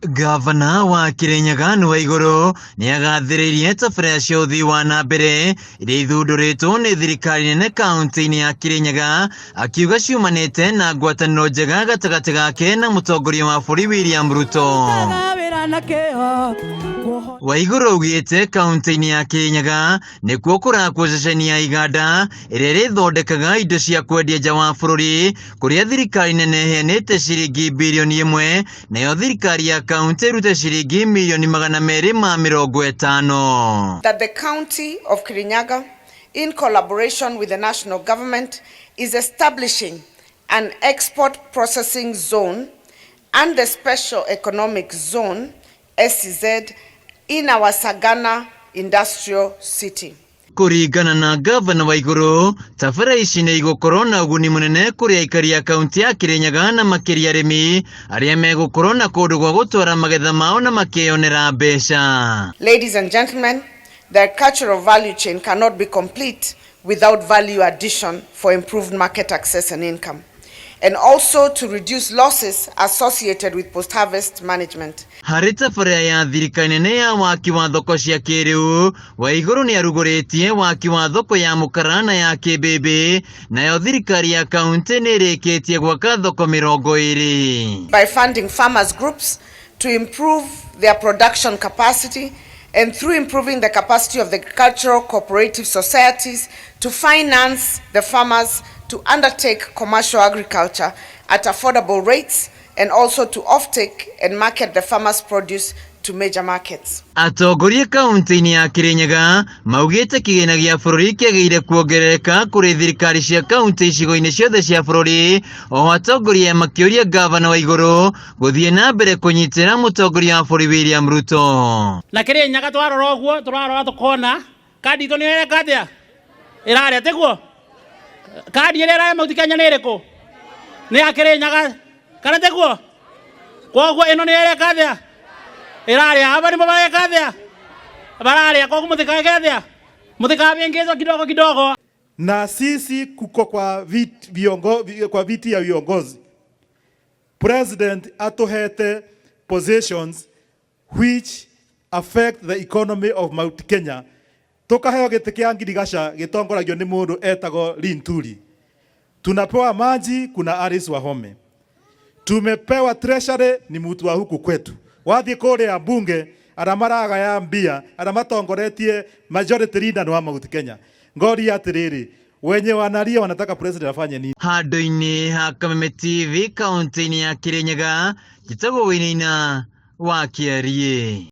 Gavana wa Kirinyaga nĩ Waiguru nĩ agathĩrĩirie tabarĩra cia ũthii wa na mbere iria ithundũrĩtwo nĩ thirikari nene kaunti-inĩ ya Kirinyaga, akiuga ciumanĩte na ngwatanĩro njega gatagatĩ gake na mũtongoria wa bũrũri William Ruto. Waiguru augĩte kaunti-inĩ ya Kirinyaga nĩkuo kũrakwo ceceni ya iganda ĩrĩa ĩrĩthondekaga indo cia kwendia nja wa bũrũri, kũrĩa thirikari nene ĩheanĩte ciringi birioni ĩmwe nayo thirikari ya kaunti ĩrute ciringi mirioni 250. That the county of Kirinyaga, in collaboration with the national government, is establishing an export processing zone and the special economic zone, SEZ, in our Sagana industrial city. Kũringana na Gavana Waiguru, tabarĩra ici nĩ igũkorwo na ũguni mũnene kũrĩ aikari a kaunti ya Kirinyaga na makĩria arĩmi arĩa megũkorwo na kũndũ gwa gũtwara magetha mao na makeyonera mbeca. Ladies and gentlemen, the agricultural value chain cannot be complete without value addition for improved market access and income, and also to reduce losses associated with post-harvest management. Harĩ tabarĩra ya thirikari nene ya waki wa thoko cia kĩrĩu, Waiguru nĩ arugũrĩtie waki wa thoko ya Mũkara na ya Kĩmbĩmbĩ, nayo thirikari ya kaunti nĩ ĩrĩkĩtie gwaka thoko 20. By funding farmers groups to improve their production capacity and through improving the capacity of the agricultural cooperative societies to finance the farmers to undertake commercial agriculture at affordable rates and also to offtake and market the farmers' produce to major markets. Atongoria kaunti-inĩ ya Kirinyaga maugĩte kĩgĩna gĩa bũrũri kĩagĩrĩire kuongerereka kũrĩ thirikari cia kaunti icigo-inĩ ciothe cia bũrũri, oho atongoria makĩũria Gavana Waiguru gũthiĩ na mbere kũnyitĩrĩra mũtongoria wa bũrũri William Ruto. Na Kirinyaga twarora ũguo tũrarora tũkona kandi itũ nĩ ĩreka atĩa ĩrarĩa tiguo kandi ĩrĩa ĩrarĩa Mount Kenya nĩ ĩrĩkũ nĩ ya Kirinyaga kana tiguo koguo ĩno nĩ ĩreka atĩa ĩrarĩa aba nĩmo bareka atĩa bararĩa koguo mũtikage atĩa mũtikabĩngĩcwo kidogo kidogo. Na sisi kuko kwa viti, viongo, kwa viti ya viongozi. President atuhete positions which affect the economy of Mount Kenya. Tukaheo gĩtĩ kĩa ngirigaca gĩtongoragio nĩ mũndũ etagwo Linturi. Tunapewa maji, kuna Alice Wahome. Tumepewa treasury ni mutu wa huku kwetu. Wathiĩ kũrĩa bunge arĩa maragaya mbia arĩa matongoretie majority leader ni wa Mount Kenya. Ngori atĩrĩrĩ, wenye wanalia wanataka president afanye nini? Handũ-inĩ ha Kameme TV kaunti-inĩ ya Kirinyaga, njĩtagwo Wĩnina wa Kĩariĩ.